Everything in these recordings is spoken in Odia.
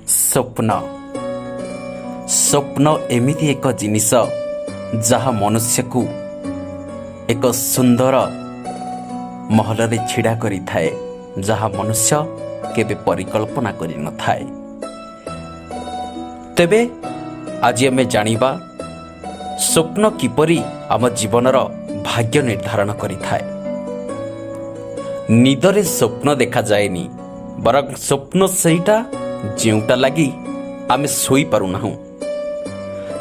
ସ୍ୱପ୍ନ। ସ୍ୱପ୍ନ ଏମିତି ଏକ ଜିନିଷ, ଯାହା ମନୁଷ୍ୟକୁ ଏକ ସୁନ୍ଦର ମହଲରେ ଛିଡ଼ା କରିଥାଏ, ଯାହା ମନୁଷ୍ୟ କେବେ ପରିକଳ୍ପନା କରିନଥାଏ। ତେବେ ଆଜି ଆମେ ଜାଣିବା, ସ୍ୱପ୍ନ କିପରି ଆମ ଜୀବନର ଭାଗ୍ୟ ନିର୍ଦ୍ଧାରଣ କରିଥାଏ। ନିଦରେ ସ୍ୱପ୍ନ ଦେଖାଯାଏନି, ବରଂ ସ୍ୱପ୍ନ ସେଇଟା ଯେଉଁଟା ଲାଗି ଆମେ ଶୋଇପାରୁନାହୁଁ।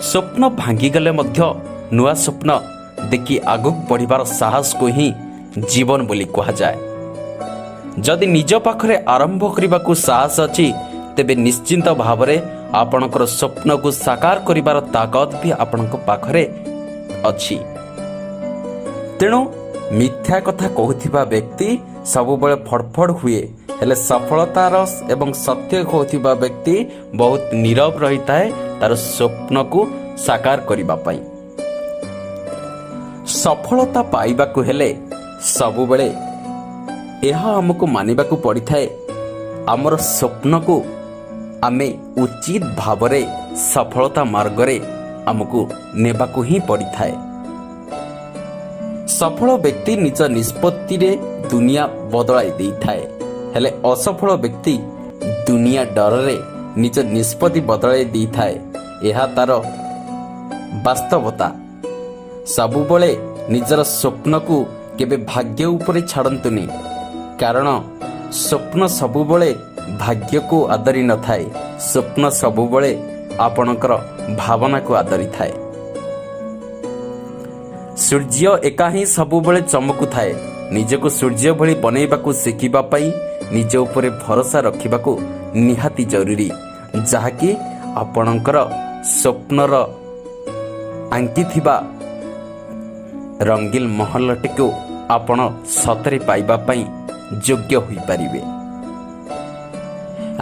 ସ୍ୱପ୍ନ ଭାଙ୍ଗିଗଲେ ମଧ୍ୟ ନୂଆ ସ୍ୱପ୍ନ ଦେଖି ଆଗକୁ ବଢ଼ିବାର ସାହସକୁ ହିଁ ଜୀବନ ବୋଲି କୁହାଯାଏ। ଯଦି ନିଜ ପାଖରେ ଆରମ୍ଭ କରିବାକୁ ସାହସ ଅଛି, ତେବେ ନିଶ୍ଚିନ୍ତ ଭାବରେ ଆପଣଙ୍କର ସ୍ୱପ୍ନକୁ ସାକାର କରିବାର ତାକତ ବି ଆପଣଙ୍କ ପାଖରେ ଅଛି। ତେଣୁ ମିଥ୍ୟା କଥା କହୁଥିବା ବ୍ୟକ୍ତି ସବୁବେଳେ ଫଡ଼ଫଡ଼ ହୁଏ, ହେଲେ ସଫଳତାର ଏବଂ ସତ୍ୟ କହୁଥିବା ବ୍ୟକ୍ତି ବହୁତ ନୀରବ ରହିଥାଏ ତାର ସ୍ୱପ୍ନକୁ ସାକାର କରିବା ପାଇଁ। ସଫଳତା ପାଇବାକୁ ହେଲେ ସବୁବେଳେ ଏହା ଆମକୁ ମାନିବାକୁ ପଡ଼ିଥାଏ, ଆମର ସ୍ୱପ୍ନକୁ ଆମେ ଉଚିତ ଭାବରେ ସଫଳତା ମାର୍ଗରେ ଆମକୁ ନେବାକୁ ହିଁ ପଡ଼ିଥାଏ। ସଫଳ ବ୍ୟକ୍ତି ନିଜ ନିଷ୍ପତ୍ତିରେ ଦୁନିଆ ବଦଳାଇ ଦେଇଥାଏ, ହେଲେ ଅସଫଳ ବ୍ୟକ୍ତି ଦୁନିଆ ଡରରେ ନିଜ ନିଷ୍ପତ୍ତି ବଦଳାଇ ଦେଇଥାଏ। ଏହା ତାର ବାସ୍ତବତା। ସବୁବେଳେ ନିଜର ସ୍ୱପ୍ନକୁ କେବେ ଭାଗ୍ୟ ଉପରେ ଛାଡ଼ନ୍ତୁନି, କାରଣ ସ୍ୱପ୍ନ ସବୁବେଳେ ଭାଗ୍ୟକୁ ଆଦରି ନଥାଏ। ସ୍ୱପ୍ନ ସବୁବେଳେ ଆପଣଙ୍କର ଭାବନାକୁ ଆଦରିଥାଏ। ସୂର୍ଯ୍ୟ ଏକା ହିଁ ସବୁବେଳେ ଚମକୁଥାଏ। ନିଜକୁ ସୂର୍ଯ୍ୟ ଭଳି ବନେଇବାକୁ ଶିଖିବା ପାଇଁ ନିଜ ଉପରେ ଭରସା ରଖିବାକୁ ନିହାତି ଜରୁରୀ, ଯାହାକି ଆପଣଙ୍କର ସ୍ୱପ୍ନର ଆଙ୍କିଥିବା ରଙ୍ଗୀନ ମହଲଟିକୁ ଆପଣ ସତରେ ପାଇବା ପାଇଁ ଯୋଗ୍ୟ ହୋଇପାରିବେ।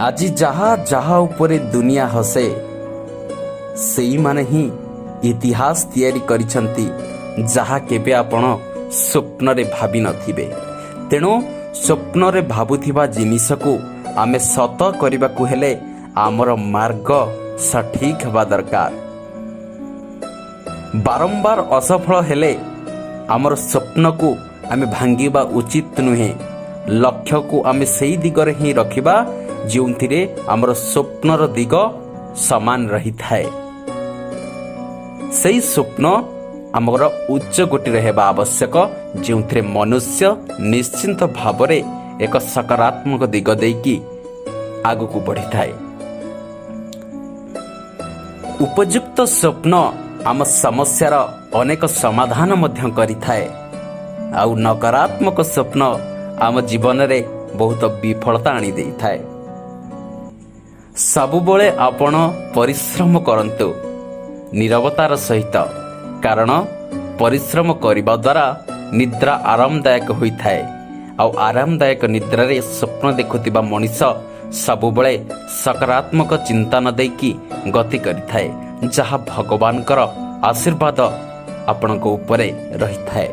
ଆଜି ଯାହା ଯାହା ଉପରେ ଦୁନିଆ ହସେ, ସେଇମାନେ ହିଁ ଇତିହାସ ତିଆରି କରିଛନ୍ତି, ଯାହା କେବେ ଆପଣ ସ୍ୱପ୍ନରେ ଭାବି ନଥିବେ। ତେଣୁ ସ୍ୱପ୍ନରେ ଭାବୁଥିବା ଜିନିଷକୁ ଆମେ ସତ କରିବାକୁ ହେଲେ ଆମର ମାର୍ଗ ସଠିକ ହେବା ଦରକାର। ବାରମ୍ବାର ଅସଫଳ ହେଲେ ଆମର ସ୍ୱପ୍ନକୁ ଆମେ ଭାଙ୍ଗିବା ଉଚିତ ନୁହେଁ। ଲକ୍ଷ୍ୟକୁ ଆମେ ସେଇ ଦିଗରେ ହିଁ ରଖିବା, ଯେଉଁଥିରେ ଆମର ସ୍ୱପ୍ନର ଦିଗ ସମାନ ରହିଥାଏ। ସେଇ ସ୍ୱପ୍ନ ଆମର ଉଚ୍ଚ କୋଟିର ହେବା ଆବଶ୍ୟକ, ଯେଉଁଥିରେ ମନୁଷ୍ୟ ନିଶ୍ଚିନ୍ତ ଭାବରେ ଏକ ସକାରାତ୍ମକ ଦିଗ ଦେଇକି ଆଗକୁ ବଢ଼ିଥାଏ। ଉପଯୁକ୍ତ ସ୍ୱପ୍ନ ଆମ ସମସ୍ୟାର ଅନେକ ସମାଧାନ ମଧ୍ୟ କରିଥାଏ, ଆଉ ନକାରାତ୍ମକ ସ୍ୱପ୍ନ ଆମ ଜୀବନରେ ବହୁତ ବିଫଳତା ଆଣି ଦେଇଥାଏ। ସବୁବେଳେ ଆପଣ ପରିଶ୍ରମ କରନ୍ତୁ ନିରବତାର ସହିତ, କାରଣ ପରିଶ୍ରମ କରିବା ଦ୍ୱାରା ନିଦ୍ରା ଆରାମଦାୟକ ହୋଇଥାଏ। ଆଉ ଆରାମଦାୟକ ନିଦ୍ରାରେ ସ୍ୱପ୍ନ ଦେଖୁଥିବା ମଣିଷ ସବୁବେଳେ ସକାରାତ୍ମକ ଚିନ୍ତନ ଦେଇକି ଗତି କରିଥାଏ, ଯାହା ଭଗବାନଙ୍କର ଆଶୀର୍ବାଦ ଆପଣଙ୍କ ଉପରେ ରହିଥାଏ।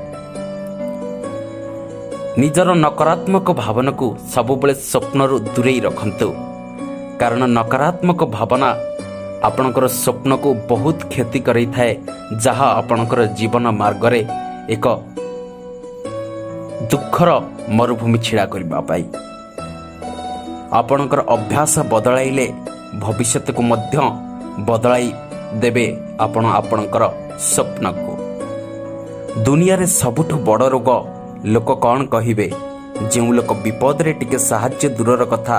ନିଜର ନକାରାତ୍ମକ ଭାବନାକୁ ସବୁବେଳେ ସ୍ୱପ୍ନରୁ ଦୂରେଇ ରଖନ୍ତୁ, କାରଣ ନକାରାତ୍ମକ ଭାବନା ଆପଣଙ୍କର ସ୍ୱପ୍ନକୁ ବହୁତ କ୍ଷତି କରାଇଥାଏ, ଯାହା ଆପଣଙ୍କର ଜୀବନ ମାର୍ଗରେ ଏକ ଦୁଃଖର ମରୁଭୂମି ଛିଡ଼ା କରିବା ପାଇଁ। ଆପଣଙ୍କର ଅଭ୍ୟାସ ବଦଳାଇଲେ ଭବିଷ୍ୟତକୁ ମଧ୍ୟ ବଦଳାଇ ଦେବେ ଆପଣ ଆପଣଙ୍କର ସ୍ୱପ୍ନକୁ। ଦୁନିଆରେ ସବୁଠୁ ବଡ଼ ରୋଗ ଲୋକ କ'ଣ କହିବେ। ଯେଉଁ ଲୋକ ବିପଦରେ ଟିକେ ସାହାଯ୍ୟ ଦୂରର କଥା,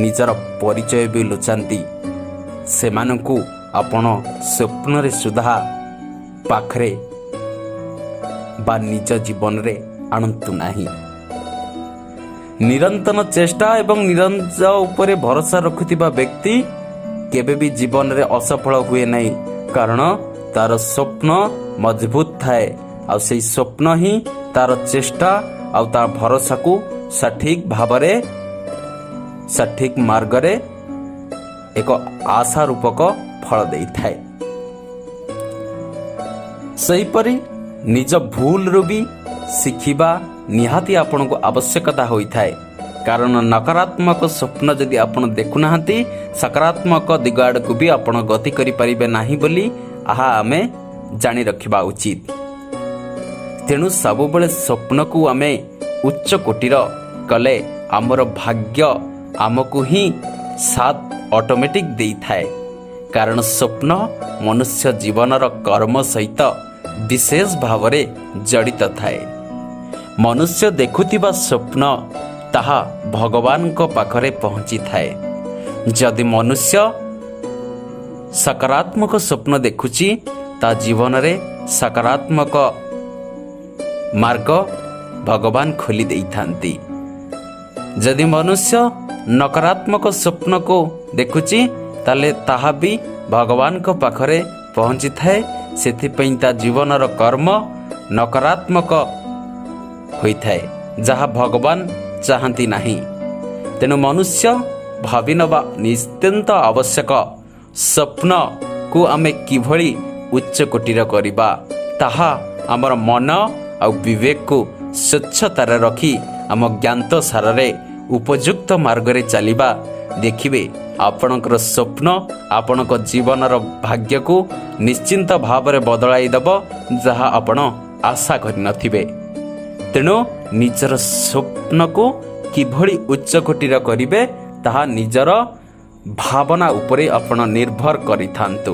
ନିଜର ପରିଚୟ ବି ଲୁଚାନ୍ତି, ସେମାନଙ୍କୁ ଆପଣ ସ୍ୱପ୍ନରେ ସୁଦ୍ଧା ପାଖରେ ବା ନିଜ ଜୀବନରେ ଆଣନ୍ତୁ ନାହିଁ। ନିରନ୍ତର ଚେଷ୍ଟା ଏବଂ ନିଜ ଉପରେ ଭରସା ରଖୁଥିବା ବ୍ୟକ୍ତି କେବେ ବି ଜୀବନରେ ଅସଫଳ ହୁଏ ନାହିଁ, କାରଣ ତାର ସ୍ୱପ୍ନ ମଜବୁତ ଥାଏ, ଆଉ ସେଇ ସ୍ୱପ୍ନ ହିଁ ତାର ଚେଷ୍ଟା ଆଉ ତାର ଭରସାକୁ ସଠିକ ଭାବରେ ସଠିକ ମାର୍ଗରେ ଏକ ଆଶା ରୂପକ ଫଳ ଦେଇଥାଏ। ସେହିପରି ନିଜ ଭୁଲରୁ ବି ଶିଖିବା ନିହାତି ଆପଣଙ୍କୁ ଆବଶ୍ୟକତା ହୋଇଥାଏ। କାରଣ ନକାରାତ୍ମକ ସ୍ୱପ୍ନ ଯଦି ଆପଣ ଦେଖୁନାହାନ୍ତି, ସକାରାତ୍ମକ ଦିଗ ଆଡ଼କୁ ବି ଆପଣ ଗତି କରିପାରିବେ ନାହିଁ ବୋଲି ଏହା ଆମେ ଜାଣି ରଖିବା ଉଚିତ। ତେଣୁ ସବୁବେଳେ ସ୍ୱପ୍ନକୁ ଆମେ ଉଚ୍ଚ କୋଟିର କଲେ ଆମର ଭାଗ୍ୟ ଆମକୁ ହିଁ ସାଥ ଅଟୋମେଟିକ୍ ଦେଇଥାଏ। କାରଣ ସ୍ୱପ୍ନ ମନୁଷ୍ୟ ଜୀବନର କର୍ମ ସହିତ ବିଶେଷ ଭାବରେ ଜଡ଼ିତ ଥାଏ। ମନୁଷ୍ୟ ଦେଖୁଥିବା ସ୍ୱପ୍ନ ତାହା ଭଗବାନଙ୍କ ପାଖରେ ପହଞ୍ଚିଥାଏ। ଯଦି ମନୁଷ୍ୟ ସକାରାତ୍ମକ ସ୍ୱପ୍ନ ଦେଖୁଛି, ତା ଜୀବନରେ ସକାରାତ୍ମକ ମାର୍ଗ ଭଗବାନ ଖୋଲି ଦେଇଥାନ୍ତି। ଯଦି ମନୁଷ୍ୟ ନକାରାତ୍ମକ ସ୍ୱପ୍ନକୁ ଦେଖୁଛି, ତାହେଲେ ତାହା ବି ଭଗବାନଙ୍କ ପାଖରେ ପହଞ୍ଚିଥାଏ। ସେଥିପାଇଁ ତା ଜୀବନର କର୍ମ ନକାରାତ୍ମକ ହୋଇଥାଏ, ଯାହା ଭଗବାନ ଚାହାନ୍ତି ନାହିଁ। ତେଣୁ ମନୁଷ୍ୟ ଭାବି ନେବା ନିତ୍ୟାନ୍ତ ଆବଶ୍ୟକ, ସ୍ୱପ୍ନକୁ ଆମେ କିଭଳି ଉଚ୍ଚ କୋଟିର କରିବା, ତାହା ଆମର ମନ ଆଉ ବିବେକକୁ ସ୍ୱଚ୍ଛତାରେ ରଖି ଆମ ଜ୍ଞାତ ସାରରେ ଉପଯୁକ୍ତ ମାର୍ଗରେ ଚାଲିବା। ଦେଖିବେ, ଆପଣଙ୍କର ସ୍ୱପ୍ନ ଆପଣଙ୍କ ଜୀବନର ଭାଗ୍ୟକୁ ନିଶ୍ଚିନ୍ତ ଭାବରେ ବଦଳାଇ ଦେବ, ଯାହା ଆପଣ ଆଶା କରିନଥିବେ। ତେଣୁ ନିଜର ସ୍ୱପ୍ନକୁ କିଭଳି ଉଚ୍ଚ କୋଟିର କରିବେ, ତାହା ନିଜର ଭାବନା ଉପରେ ଆପଣ ନିର୍ଭର କରିଥାନ୍ତୁ।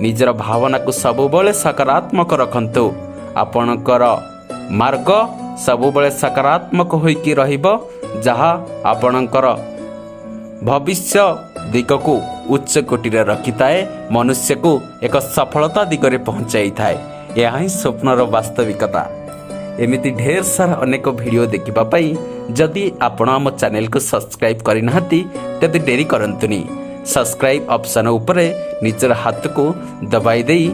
ନିଜର ଭାବନାକୁ ସବୁବେଳେ ସକାରାତ୍ମକ ରଖନ୍ତୁ। ଆପଣଙ୍କର ମାର୍ଗ ସବୁବେଳେ ସକାରାତ୍ମକ ହୋଇକି ରହିବ, ଯାହା ଆପଣଙ୍କର ଭବିଷ୍ୟ ଦିଗକୁ ଉଚ୍ଚ କୋଟିରେ ରଖିଥାଏ, ମନୁଷ୍ୟକୁ ଏକ ସଫଳତା ଦିଗରେ ପହଞ୍ଚାଇଥାଏ। ଏହା ହିଁ ସ୍ୱପ୍ନର ବାସ୍ତବିକତା। ଏମିତି ଢେର ସାରା ଅନେକ ଭିଡ଼ିଓ ଦେଖିବା ପାଇଁ ଯଦି ଆପଣ ଆମ ଚ୍ୟାନେଲକୁ ସବସ୍କ୍ରାଇବ୍ କରିନାହାନ୍ତି, ତେବେ ଡେରି କରନ୍ତୁନି। ସବସ୍କ୍ରାଇବ୍ ଅପସନ୍ ଉପରେ ନିଜର ହାତକୁ ଦବାଇ ଦେଇ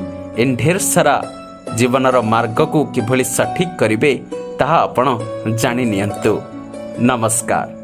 ଏ ଢେର ସାରା ଜୀବନର ମାର୍ଗକୁ କିଭଳି ସଠିକ୍ କରିବେ, ତାହା ଆପଣ ଜାଣି ନିଅନ୍ତୁ। ନମସ୍କାର।